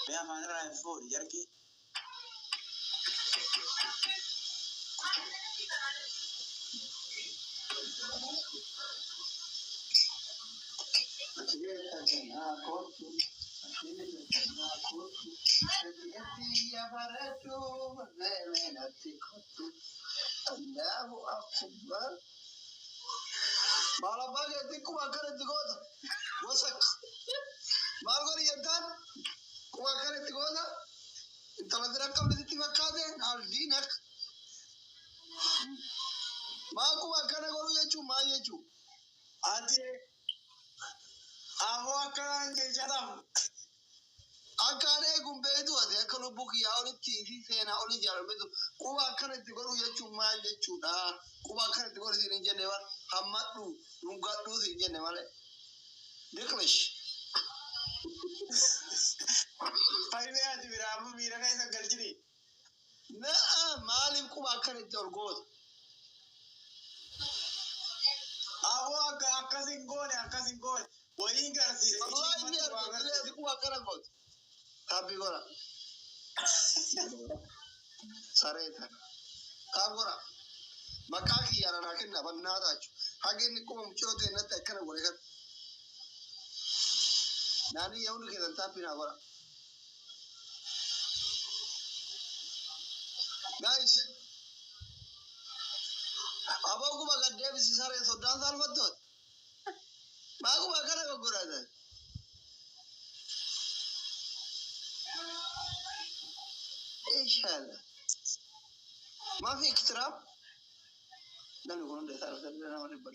Mee afaan irraa hin fuudhi jarki. Allahu akbar. Maal abbaa keetti quba akkanatti goota. Wasak. Maal godhi jettaan quba akkanatti goota. Intala bira qabde sitti fakkaate aldiinak. Maal quba akkana godhu jechuun maal jechuu? Ati afoo akkanaan jechaadhaaf. Akka ani eeguun beektu ati akka lubbuu kiyyaa olitti fi seenaa olii jaalalmetu quba akkanatti godhu jechuun maal jechuudha? Quba akkanatti godhu siin hin jenne maal hammadhu dhungadhuu siin jenne malee. Diqlish. Fayyee ati biraa amma miira keessa galchini. Na'a maaliif quba akkanatti ol goota? Afoo akka akkas hin goone akkas hin goone. Wayiin garsiise. Wallahi inni argite ati quba akkana goota. Taabbii godha. Saree tana. Taab godha. Maqaa kiyyaana naa kenna bannaa taachu. Haga inni quba mucoo ta'e natti akkana godhe kan. Naannii yaa'uun keessan taabbii naa godha. Guys, aboo quba gad deebisi saree soddaan saalfattoota. Maa quba akkana goggodhatan? ايش هذا؟ ما في اقتراب؟ لم يكن عندي تعرف انا ما نبغى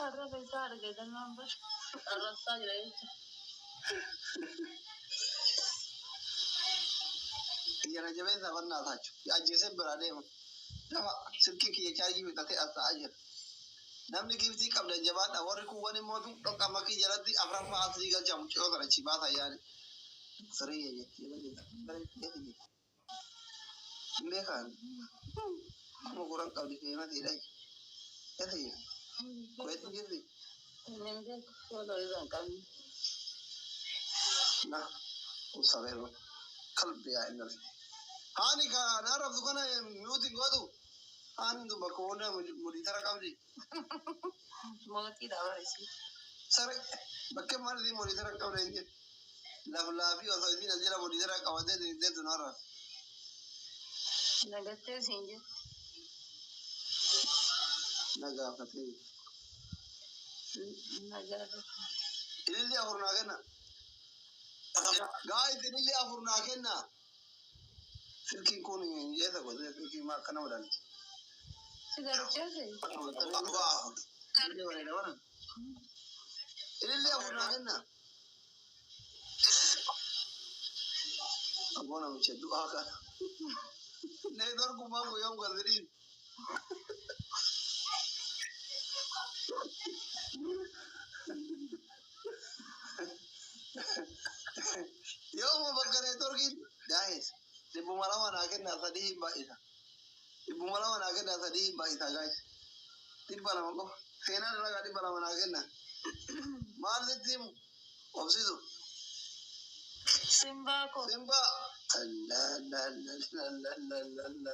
Arraba isaa argatan waan bar. Arrabsaa jira jechuudha. Yana jabeessa bannaa ajjeesee biraa deema. Dafa silkii kiyya chaarjii fixatee as ta'aa jira. Namni giftii qabdan jabaadha. Warri kuuwwan immoo dhoqqama kiyya jalatti afraffaa asii galcha mucayyoo kana achi baasa yaani. Siree jettee hin beekan. Kuma kuran qabdi feematiidha. Ati kuweetti jirti. Hin beeku fooloo irra hin qabne. Na usabeero qalbi yaa inni Haani ka naarraftu kana miyuuti godhu. Haani tun bakka hunda mudhiitara qabdi. Mootiidha bara isii. Sare bakkee maal isiin mudhiitara qabdi hin jedhu. Laflaafii osoo isiin as jala mudhiitara qabatee deemteetu naarraf. Nagattee siin jetti. Na gaafatee. Na gaafate. Ililli afur naa kenna. Gaayis ililli afur naa kenna. Silkiin kun eessa godhe silkiin maa akkana madaalti. Si galcheese? Abbaa afur. Ililli bareeda bara. Ililli afur naa kenna. Abboo namicha du'aa kana. Neetworkumaan guyyoom galziriin. Yooma bakka neetworkiin gaayis 200 naa kenna sadii hin baay'isa. 200 naa kenna sadii hin baay'isa gaayis. 200 qofa. Seenaa dalagaa 200 naa kenna. Maal sitti himu? Obsitu. Simbaa koo. Simba. La la la la la la la la.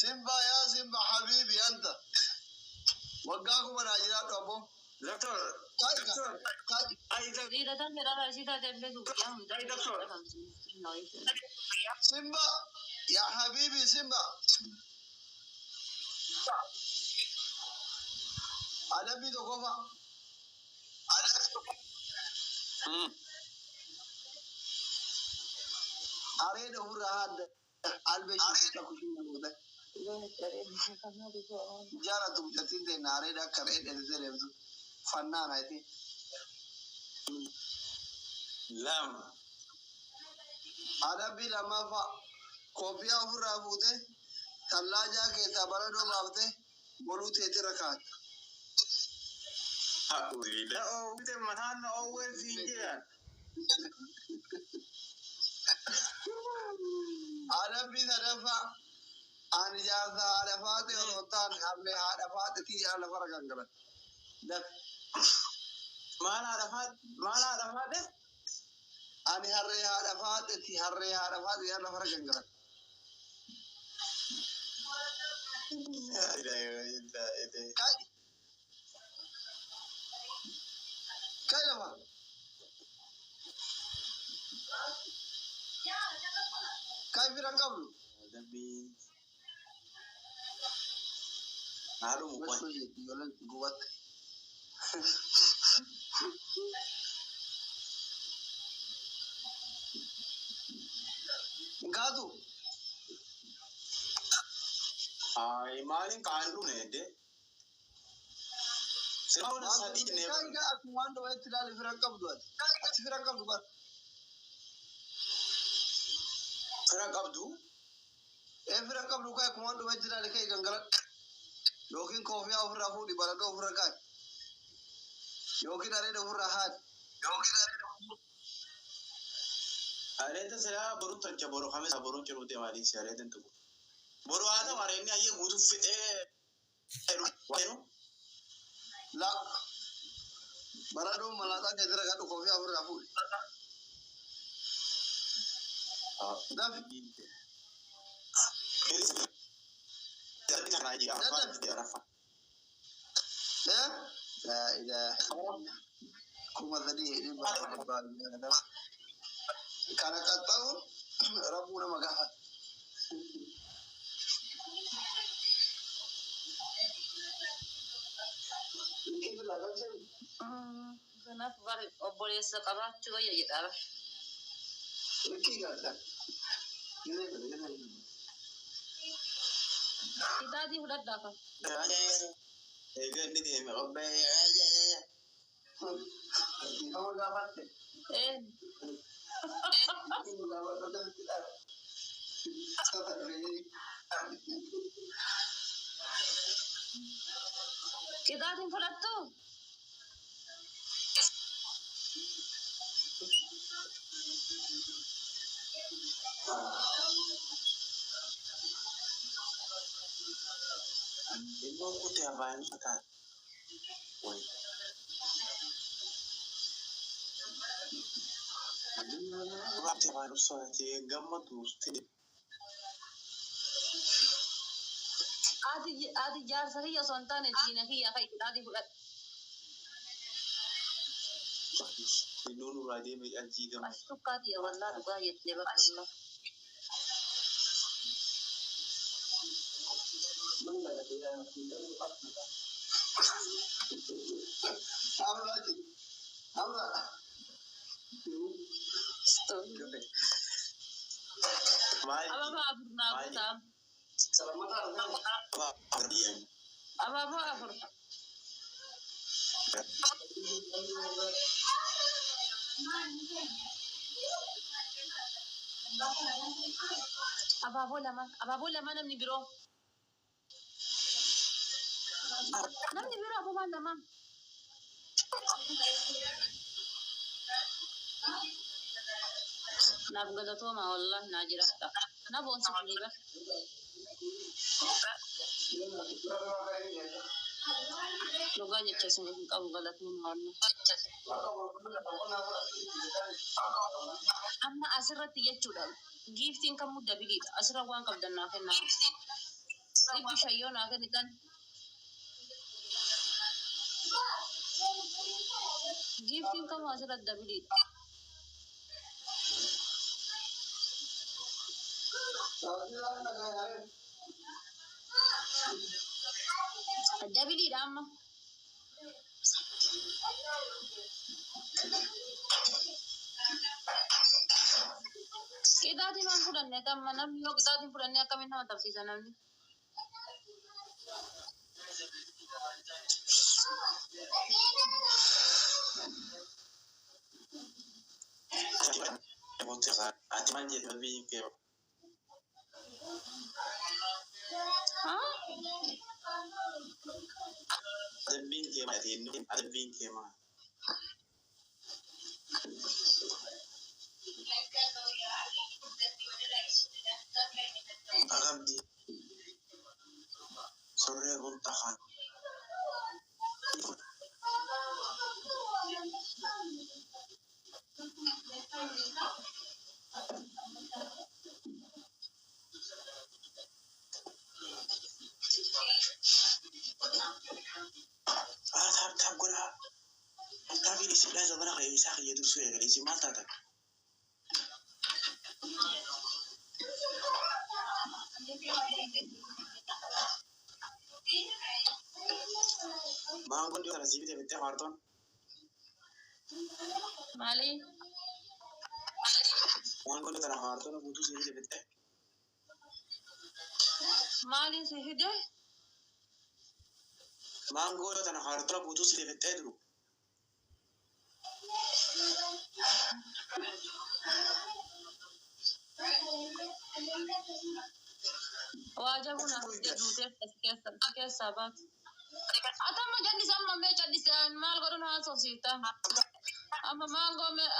Simba yaa Simba habibi anta. Waggaa kuma naa jiraadhu abboo. Doctor. Doctor. Ay, doctor. Dhiira tan jedhama isii taate illee guyyaa hundaa. Ay, doctor. Simba yaa habibi Simba. Adabbii tokkoffaa. Areeda ofirraa haadda. Albee shii kushiina goota. Jaalatu mucattiin ta'e areeda akka re'ee dheersitee deemtu. Fannaana iti. Lama. Adabbii lammaffaa. Kooffiyaa ofirraa fuutee tallaajaa keessaa baradoo baaftee boluu teetirra kaa'atta. Oowwite mataan na oowwee siin jedhan. Adabbii sadaffaa. Ani jaarsa haadha faate osoo hin taane harmee haadha faate tiyyaa lafarra gangalan. Daf. Maal haadha faate? Maal haadha faate? Ani harree haadha faaxeeti, harree haadha faaxe yaa lafarra gangalan. Kai. Kai lafa. Kai firan qabdu. Dambiin. Haadhumu qoy. Gochuu jetti ijoolleen gubatte. Gaatu. Ay, maaliin kaan dhumne edde? Sirna sadii jennee Kai gaa akkuma waan dhumeetti ilaali firan qabdu ati. Ati firan qabdu bara. Fira qabdu. Ee fira qabdu kai akkuma waan dhumeetti ilaali kai gangaladhu. Yookiin koofiyaa ofirraa fuudhi baradoo ofirra kaa'i. Yookiin areeda ofirraa haadi. Yookiin areeda ofirraa. Areeda silaa boru tolcha boru kamisa boru ciruu deemaa dhiisi areeda hin tuqu. Boru haa ta'u areenni ayyee guutuu fixee jedhu. La. Baradoo malaaxaa keessa gadhu koofiyaa ofirraa fuudhi. Dafi. Eh? Laa ilaaha. 3200. Kana qaxxa'uun rabbuu nama gaafata. Kanaaf bari obboleessa qabaachuu wayya jedha. Likkii galcha. Kitaabii fudhadhaa kan. Egaa inni deeme qophee. Nama gaafatte. Ee kitaabiin fudhattu? Ilmoon kutee afaan taate. Wayi. Raabtee afaan ibsaatee gammadu Ati jaarsa kiyya osoo hin taane diina kiyya kan kitaabii fudhadhu. Ilmoon nurraa deemee ajjii gammadu. As tukkaati wallaa dhugaa jettee bakka Hamza. Maal? Abaaboo afur naa guutaa. Abaaboo afur. Abaaboo lama. Abaaboo lama namni biroo. Namni biroo abaaboo lama. Naaf galatooma wallahi naa jiraadha. Na boonsifni bar. Dhugaa jecha isin hin qabu galatooma wallahi. Amma asirratti jechuudha. Giiftiin kan mudda biliidha. Asirra waan qabdan naa kennaa. 500 yoo naa kennitan. Giiftiin kamuu asirratti dabiliidha. Dabiliidha amma. Qixaatiin waan fudhanne amma namni yoo qixaatiin fudhanne akkamiin nama tabsiisa namni. Ati maal jette biyyi kee? Haa? Adabbiin kee maal? Adabbiin kee maal? Qabdi. Surree kun xafaan. Isiidhaa zabana ka'ee isaa kiyya dursuu eegale isin maal taatan? Maangoon dhiyoo sana sii bitee bittee kaartoon. Maali? Maangoon dhiyoo sana kaartoon guutuu sii bitee bittee. Maaliin si fide? Maangoo dhiyoo sana kaartoon guutuu sii bittee jiru. Waa jabu na fidde duutee as keessa si keessaa baatu. Ati amma jallis amma mee callise maal godhuun haasofsiifta? Amma maangoo mee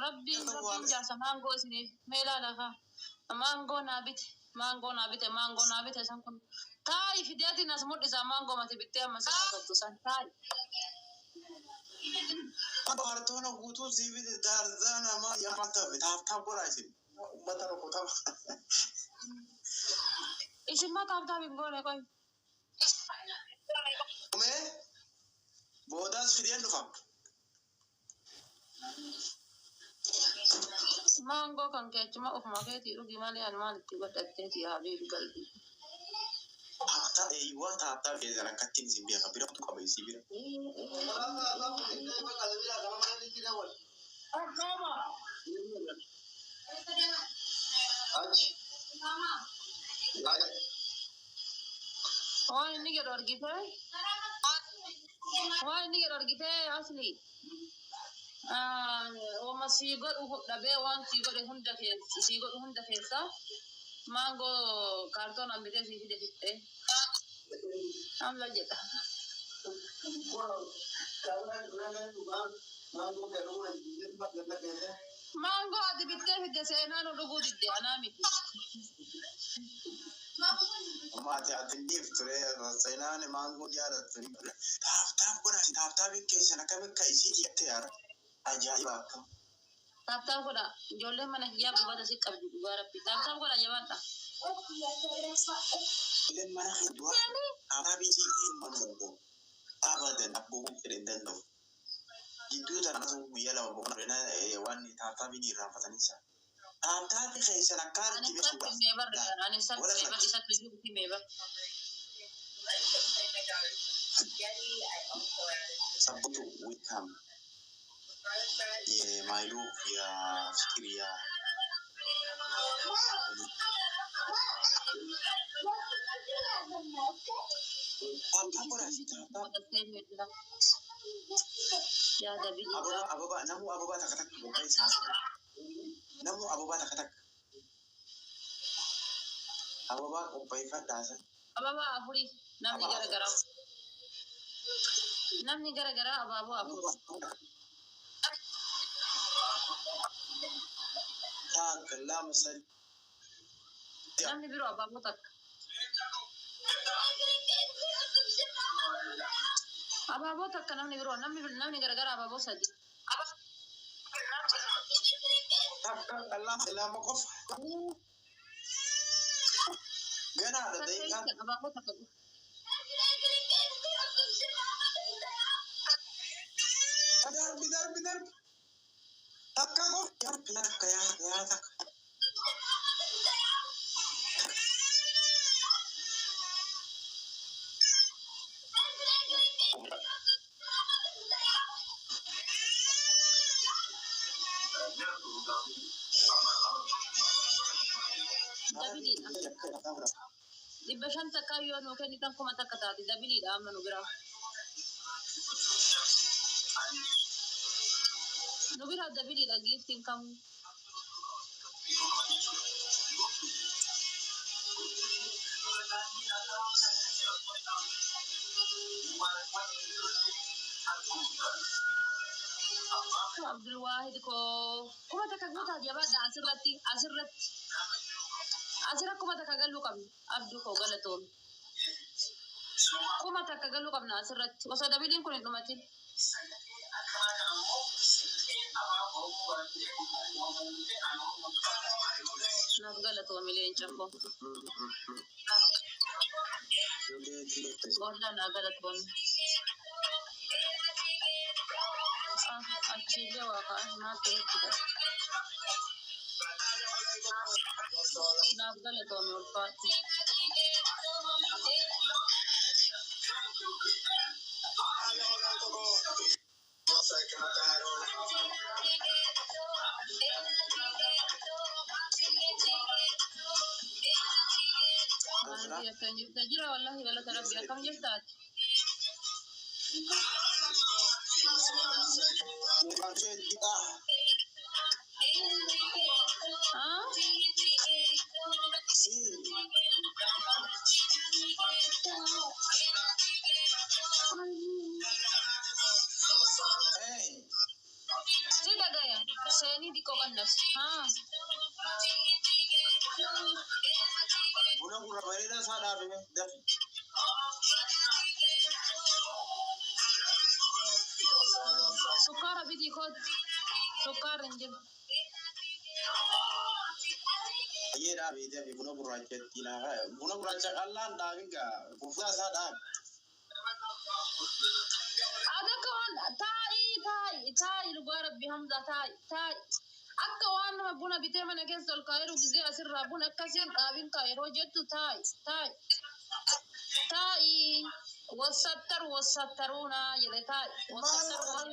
rabbiin rabbiin jaarsa maangoo isiniif mee ilaala kaa. Maangoo naa bite maangoo naa bite maangoo naa bite san kun taayi fideetiin as mul'isa maangoo mati bittee amma si haasoftu san taayi. Kaartoona guutuu sii bite daarzaa namaa yaa tafe taaf taaf godhaa isin. Uummata rukutama. Isin maa taaf taaf hin goone qoy. Mee boodaas fideen dhufa. Maangoo kan keechuma ofuma keetii dhugi malee ani maal itti godhatteeti habiibi galbii. Taaftaa eeyyuwaa taaftaa keessan akkattiin isin beeka bira qaba isii bira. Konkolaataa bakka bira gama mana ni jira wal. Achi. Waan inni jedhu argitee? Waan inni jedhu argitee asli. Wama sii godhu dhabee waan sii godhe hunda keessa sii godhu hunda keessa maangoo kaartoonaan bitee sii fide fixxee. Amla jedha. Maangoo ati bittee fidde seenaa nu dhuguu didde anaa miti. Amma ati ati ture seenaan maangoo jaalattu. Taaf taaf godhaa isin taaf taafiin keessan akkamitti isii jettee yaara. Ajaa'iba akkam. Tap tap godha. Ijoolleen mana kiyyaa gubata si qabdi dhugaa rabbi. Tap tap godha jabaadha. Ijoolleen mana kiyyaa du'a taaf taafii isii hin danda'u. Abadan abboomuun fedhe hin danda'u. Gidduu tana akkasuma guyyaa lama boqonnaa waan taaf taafiin irraanfatanii isaa. Taaf taafii keessan akkaan Ani itti isatti beeku. himee barre. Ani isatti himee bar isatti iyyuu himee bar. Sabbotu welcome. My love, ya fikir ya. Taaf taaf godhaa isin taaf taaf. Yaada biyya. Ababa ababa namu ababa takka takka boqonnaa isaa. Namu ababa takka takka. Ababa qopheeffadhaa san. Ababaa afurii namni garagaraa. Namni garagaraa abaaboo afur. Takka lama sadi. Namni biroo abaaboo takka. Abaaboo takka namni biroo namni namni garagaraa abaaboo sadi. Takka lama lama qofa. Ganaadha daqiiqaan. Abaaboo takka qofa. Darbi darbi darbi. Takka qofa. Darbi takka yaa yaa takka. Dabiliidha. 500 takka yoo nuu kennitan 1000 taati. Dabiliidha amma nu biraa. Nu biraa dabiliidha giiftiin kamuu. Abdulwaahid koo 1000 guutaa jabaadha asirratti asirratti asirra 1000 galuu qabna. Abduu koo galatoome. 1000 galuu qabna asirratti osoo dabiliin kun hin dhumatin. Naaf galatoome leenca koo. Boolla naa galatoome. Siillee waa ka'a maaltu nutti godha. Naaf galatoome ulfaatti. Maaliif akkam jirta? Jira wallahi galata rabbi akkam jirtaati? Haa? Si dhagaya. Seenii xiqqoo qannas. Haa? Buna gurra bareedaa isaa dhaabime dafi. Sukkaara bitii kootti. Sukkaarri hin jiru. Ayyee dhaabee dafi buna gurraacha ittiin haa buna gurraacha qallaan dhaabin gaa gurgurtaa isaa dhaabi. Ati akka waan taa'ii taa'i taa'i dhugaa rabbi Hamza taa'i taa'i. Akka waan nama buna bitee mana keessa ol kaa'eeru gisee asirraa buna akkasiin dhaabin kaa yeroo jettu taa'i taa'i taa'i wassattaru wassattaruunaa jedhe taa'i wassattaru.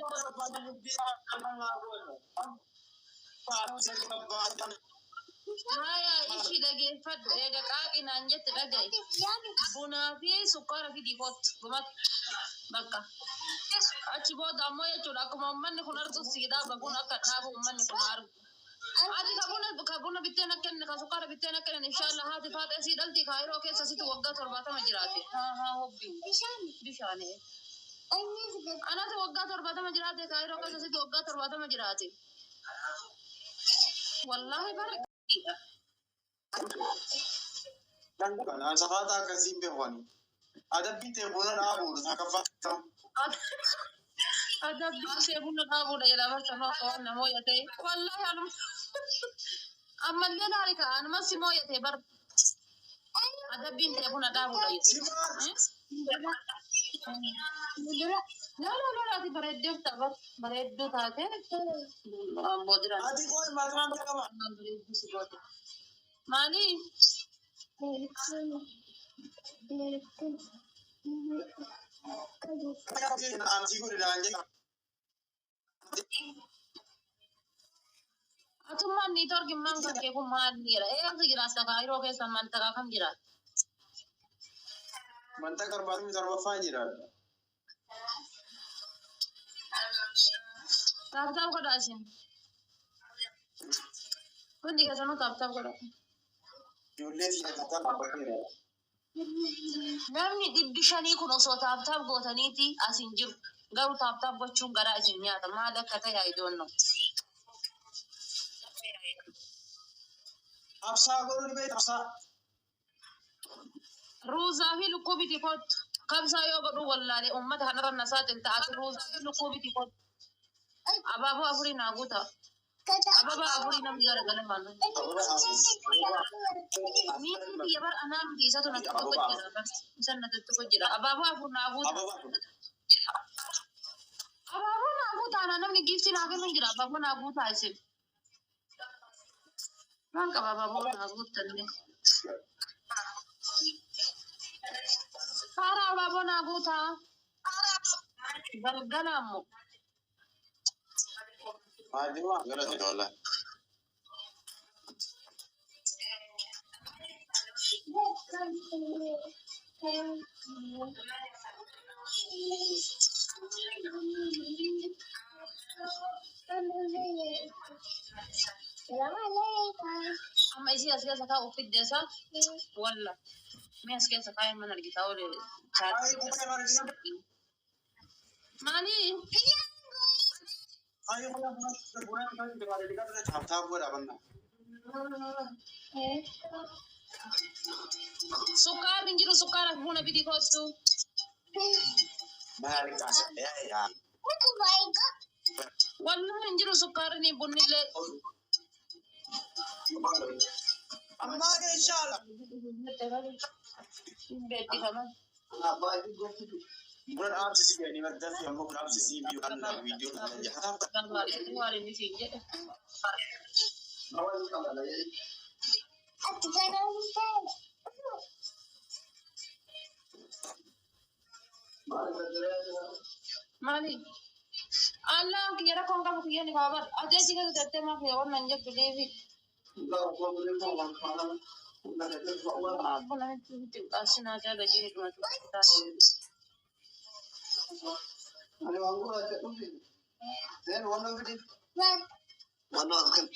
Haya ishii dhageeffadhu eega qaaqinaan jette dhaga'i. Bunaa fi sukkaara fidii kottu dhumatu bakka. Achi booda ammoo jechuudha akkuma uummanni kun argu sii dhaaba buna akka dhaabu uummanni kun argu. Ati ka buna ka buna bitteen akka inni ka sukkaara bitteen akka inni inshallah haati faaxee sii dhalti kaayiroo keessa situ waggaa 70 jiraate. Haa haa hobbi. Bishaani. Anatu waggaa 70 jiraate kaayiroo keessa situ waggaa 70 jiraate. Wallaahi bara. Kanaan safaata akkasiin beekani. Adabbiin ta'e buna dhaabuudha takkaffaa. Adabbiin ta'e buna dhaabuudha jedha barsa akka waan nama mooyate. Wallaahi anuma ammallee laali ka'a anuma si mooyate bar. Adabbiin ta'e buna dhaabuudha jedha. Simaa Lola lola ati bareedduu bar bareedduu taate boodiraan. Ati qoy mataan qaba. Bareedduu si goote. Maali? Ansi godhe naan jedhe. Atummaan niitoorkiin maan kan kee kun maal jedha? Eessa jiraata kaayiroo keessa mantaqa kam jiraata? Manta 77ffaan jira. Tap tap godhaa isin. Hundi keessanuu tap tap godhaa. Ijoollee xiyya tataa dhaabbateera. Namni 500 kun osoo tap tap gootaniiti as hin jiru. Garuu tap tap gochuun garaa isin nyaata. Maal akka ta'e I don't know. Absaa godhuu ni beekta absaa. Ruuzaa fi lukkuu biti kottu. Kabsaa yoo godhuu wallaalee uummata kanarra na saaxilta. Ati ruuzaa fi lukkuu biti kottu. Abaaboo afurii naa guuta. Ababaa afurii namni gara galamaan. Miilli biyya bar anaa miti isatu na tuttuqu jira. Bar isa na tuttuqu jira. Abaaboo afur naa guuta. Ababaa afur. Abaaboo naa guuta anaa namni giiftii naa kennu jira. Abaaboo naa guutaa isin. Maal qaba abaaboo naa guuttanne. Faara abaaboo naa guutaa. Galgala ammoo. Maal galate wallahi. Amma isii as keessa kaa'u fiddeessa. Walla. Mee as keessa kaa'ee mana argitaa oole. Ay buna margina. Maali? Ay buna buna buna buna tap tap godha banna. Sukkaarri hin jiru sukkaara buna bitii kottu. Maal kaasa yaa yaa. Wallahi hin jiru sukkaarri ni bunnillee. Ammaa inshallah. Hin beeksifaman. Buna dhaabsisii jedhanii madda fi ammoo buna dhaabsisii biyyoo kan viidiyoo kan jedhan. Waan inni siin jedhe. Maali? Allaan kiyya rakkoon qabu kiyya ni qaba. Ati achi keessa teessee maaf waan nan jettu deebi. Abbo namitti xiqqaasinaa jala jiru dhumatu. Ani waan gurraacha dhufi. Seen waan fidi. Waan as kan.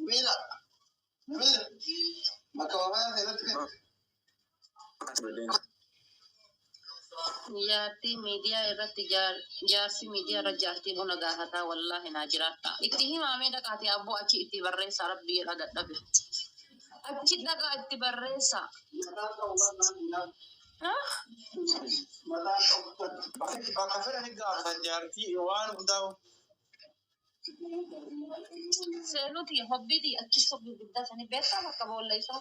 Miila. Miila. Bakka waamayaa seenatti kan. Jaartii miidiyaa irratti jaarsi miidiyaa irra jaartii buna gaafataa wallaahi naa jiraata. Itti himaamee dhaqaatee abboo achi itti barreessaa rabbi jedha dadhabe. Achi dhaqaa itti barreessaa. Mataan qabu mataan mataan qabu. Bakka fedhanii gaafatan jaartii waan hundaa'u. Seenuti hobbiiti achi sobbi guddaa sanii beektaa bakka boolla isaa.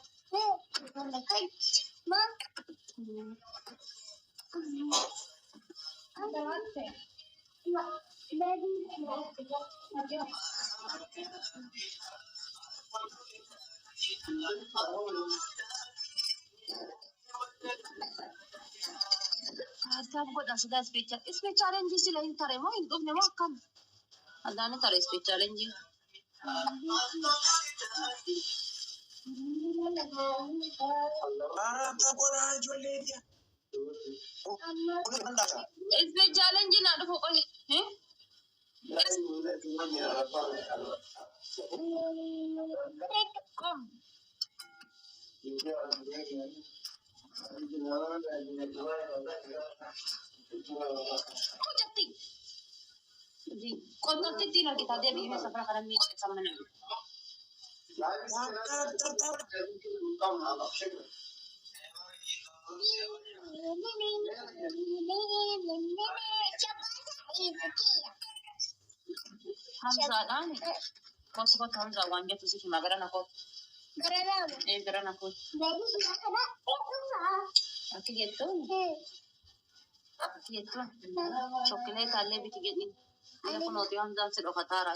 Tap godha sila speech. Speech challenge sila hin tare moo hin dhufne moo akkam? Addaani tare speech challenge. Tap godhaa ijoollee diya. Speech challenge naa dhufu qoyi. Kom. Hojjatti. Qonnatti ittiin hojjetaa deebi'ee safara kana miidhagsa mana. Tap tap tap. Hamzaadhaan kootu kootu Hamzaa waan jettu si hima gara na kootu. Ee gara na kootu. Akki jettuun akki jettuun chokkoleetaallee biti jedhin. Ila kunooti Hamzaan si dhokataara.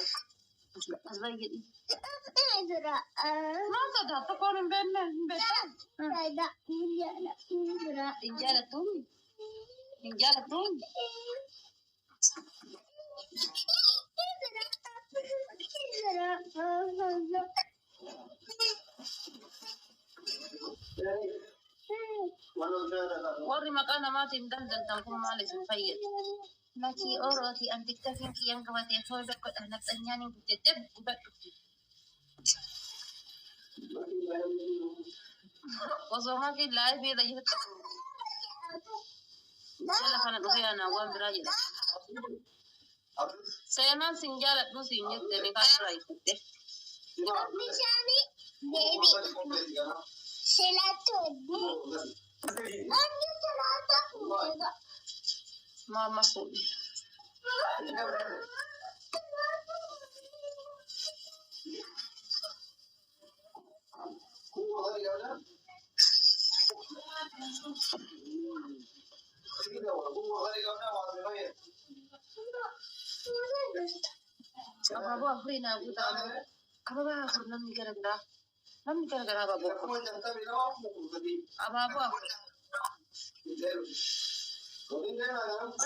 As bahi jedhin. Maal sodaattu koon hin beekne hin beektaa? Hin jaalattuun? Hin jaalattuun? Warri maqaa namaatiin daldaltan kun maal isin fayyada? Makii Orooti an tiktokiin kiyyan qabatee follow godha nafxanyaan hin guddatte gubadhu. Osoo makii live irra jirtu jala kana dhufee anaa waan biraa jedha. Seenaan sin jaaladhu siin jette ni kaan irraa hiikatte. Maama fuudhi. Abaaboo afurii naa guutaa. Abaaboo afur namni gara biraa. Namni gara garaa abaaboo afur. Abaaboo afur.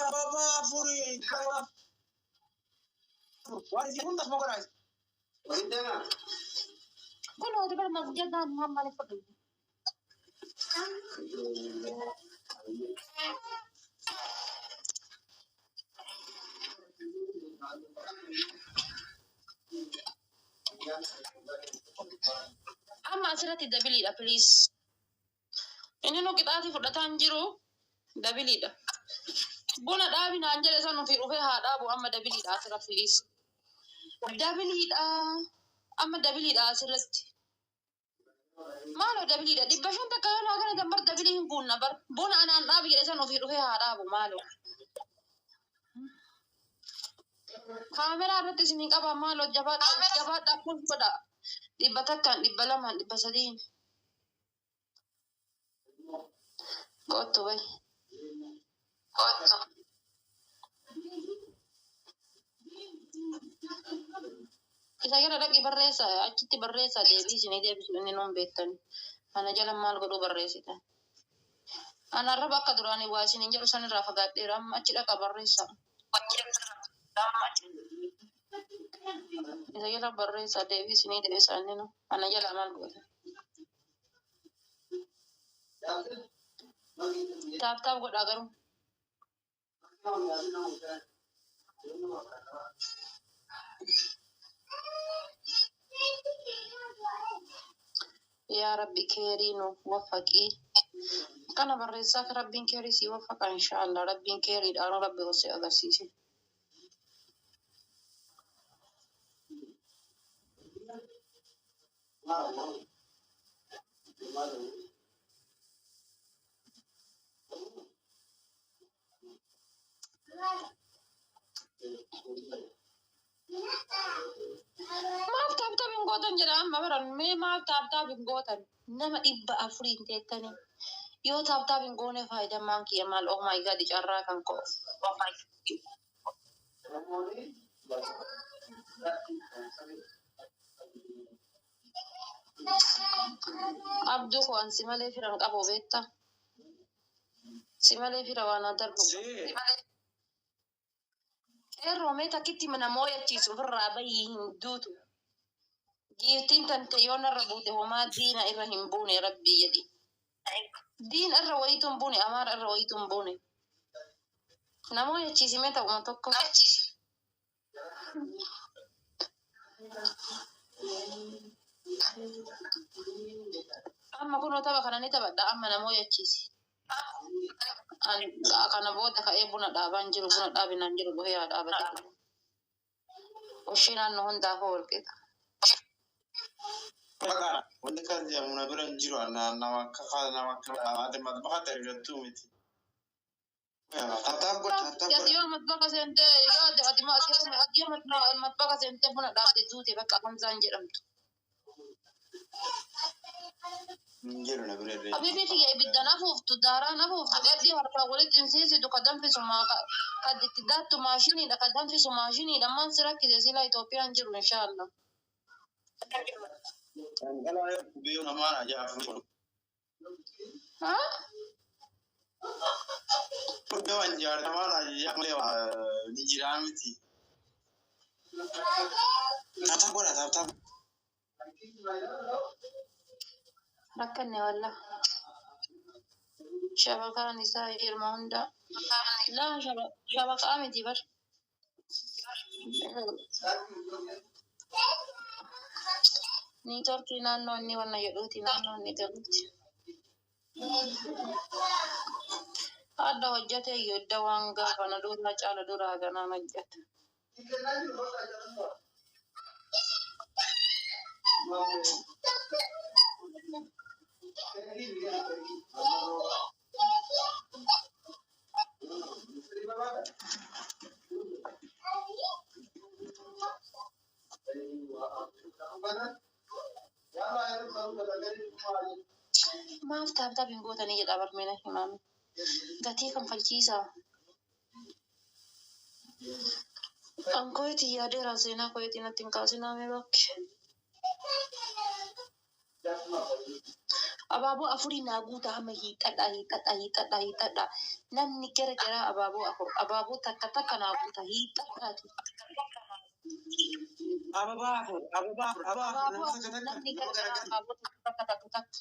Abaaboo afurii. Waan isin hundas moo godhaa? Kun hojii bara masjidaan maal maaliif fudhu? Amma asirratti doubleiidha please. Inni nu qixaatii fudhataa hin jiru doubleiidha. Buna dhaabi naan jedhe san ofii dhufee haa dhaabu amma doubleiidha asirra please. Doubleiidha. Amma doubleiidha asirratti. Maaloo doubleiidha 500 takka yoo naa kana bar double hin guunna bar. Buna anaan dhaabi jedhe san ofii dhufee haa dhaabu maaloo. Kaameraa irratti isin hin qaba maaloo jabaadhaa jabaadhaa kun godha. 100n 200n 300n. Kottu bahi. Isa jala dhaqi barreessa, achitti barreessa, deebii isinii deebisu inni nuun beektan. Ana jala maal godhuu barreessita? Ana arraba akka duraanii waa isiniin jedhu sanirraa fagaadheera, amma achi dhaqa barreessa. Isa jala barreessa, deebii isinii deebisa inni nu. Ana jala maal godha? Tap tap godhaa garuu. Yaa Rabbi keerii nuuf waffaqii. Kana barreessaa akka Rabbiin keerii sii waffaqa inshaallah. Rabbiin keeriidhaan Rabbi hoosee agarsiise. Maaf tap tap hin gootan jedha amma baran, mee maaf tap tap hin gootan? Nama 400 teettanii. Yoo tap tap hin goone faayidaan maan kiyya maal? Oh my God, carraa kan koo. Abduu koo, an si malee fira hin qabu beektaa? Si malee fira waan haa darbu. See. Qeerroo, mee takkitti mana mooyachiisu ofirraa bayii hin duutu. Giiftiin tante yoo narra buute homaa diina irra hin buune, rabbii jedhi. Diina irra wayiitu hin buune, amaara irra wayiitu hin buune. Na mooyachiisi mee ta'uma tokko. Amma kunoo tapha kana ni taphadha, amma na mooyachiisi. Ani kana booda ka'ee buna dhaabaan jiru, buna dhaabinaan jiru, dhufee haa dhaabate. Ushii naannoo hundaafuu wal qixa. Bakka wanti akkas jedhamu na bira hin jiru, nama akka nama akka ati matbaqatti argattu miti. Tap tap godha, tap tap Ati godha. yoo matbaka seentee, yoo ati yoo matbaka seentee buna dhaabde duute, bakka Hamzaan jedhamtu. Hin jiru na bira illee. Habibi kiyya, ibidda nafuuftu, daaraa nafuuftu, gaddi harkaan walitti hin siisitu, ka danfisu maa ka itti daattu maashiniidha, ka danfisu maashiniidha, maal si rakkise? Silaa Itoophiyaan jiru inshaallah. Dhangala'aa yoo beeku namaan ajaa'ibu. Haa? Yoo anjaartamaan ajajaa malee ni jiraa miti. Tap tap godha, tap tap. Rakkanne wallah. Shabakaan isaa hirma hunda. Laa, shabakaa miti bar. Networkii naannoo inni wanna jedhuuti, naannoo inni galuuti. Adda hojjate iyyuu waan gaafa na duraa caala duraa ganaan hojjeta. Maaf tap tap hin gootanii jedha barmeena himaame. Gatii kanfalchiisaa. An koyeetii yaadeera, seenaa koyeetii natti hin kaasinaa mee bakki. Abaaboo afurii naa guutaa hamma, hiixadhaa, hiixadhaa, hiixadhaa, hiixadhaa. Namni gara garaa abaaboo afur, abaaboo takka takka naa guutaa hiixadhaati. Ababaa afur, ababaa afur, ababaa afur, Abaaboo nama afur takka takka, namni nama gara gara garaa gara. abaaboo takka takka takka takka.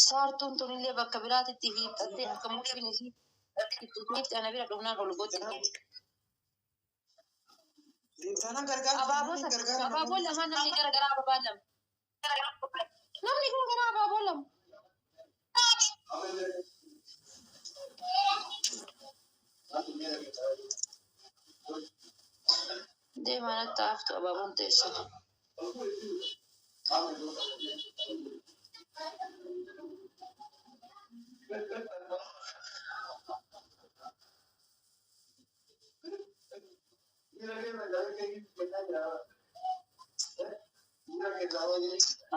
Saartuun tunillee bakka biraatitti hiixattee akka mukeen isii itti ana bira dhufnaan ol gotti. Deemsaanaan gargaara, Abaaboo namni takka gargaara abaaboo namoonni. lama, namni gara garaa ababaa lama. Namni gara garaa abaaboo lama. Deemaa natti haftu abaaboon teessan.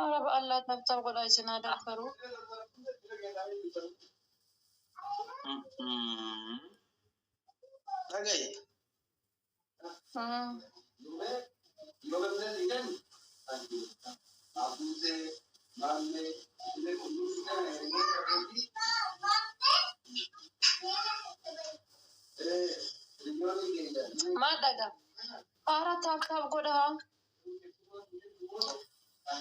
Araba Allah, tap tap godhaa isin haa darbaru. Dhagaye. Maal dhaga? Haara tap tap godhaa.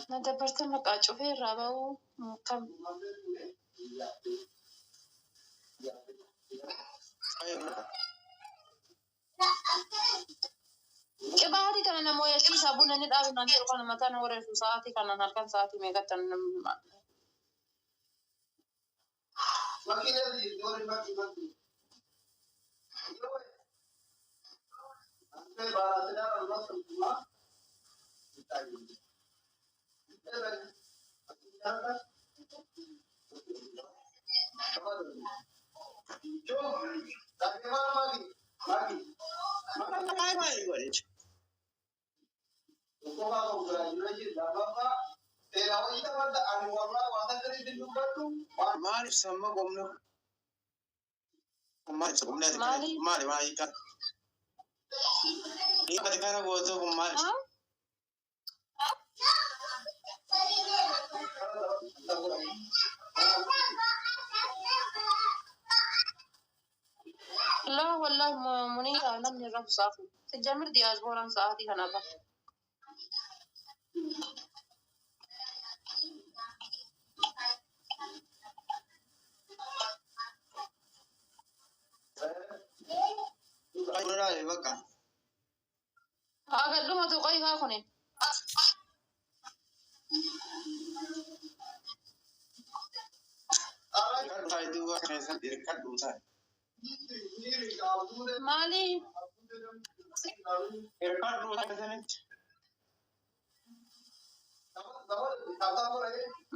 Na dabarta maqaa cufee irraa ba'uu kam. Qibaatii kana namoo yashiisa buna ni dhaabu naan jedhu kana mataan wareessu sa'aatii kanan halkan sa'aatii meeqattan. Maal maal godhe? Maal ibsa amma qomna? Maal ibsa qomna? Maali? Maali maali hiikaa? Hiika kana gootuu kun maal ibsa? Laa wallahi Muniira namni rafu saafu. Sijjamir diyaaspooraan sa'aatii kana ba'a. Buna dhaabe bakka. Haa gadhumatu qayyaa kuni. Hirkadhu taa'e duuba keessatti hirkadhu taa'e. Maali? Hirkadhu taa'e keessanitti.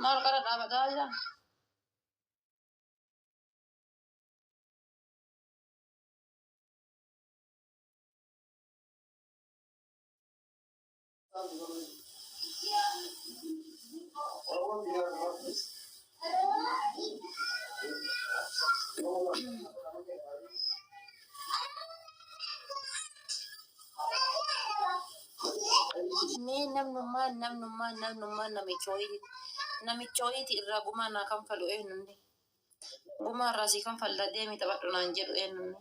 Maal qara dhaabataa jira? Mee namnummaan namicha wayiiti irraa gumaa naa kanfalu eenyunni? Gumaa irraa sii kanfalla deemi taphadhu naan jedhu eenyunni?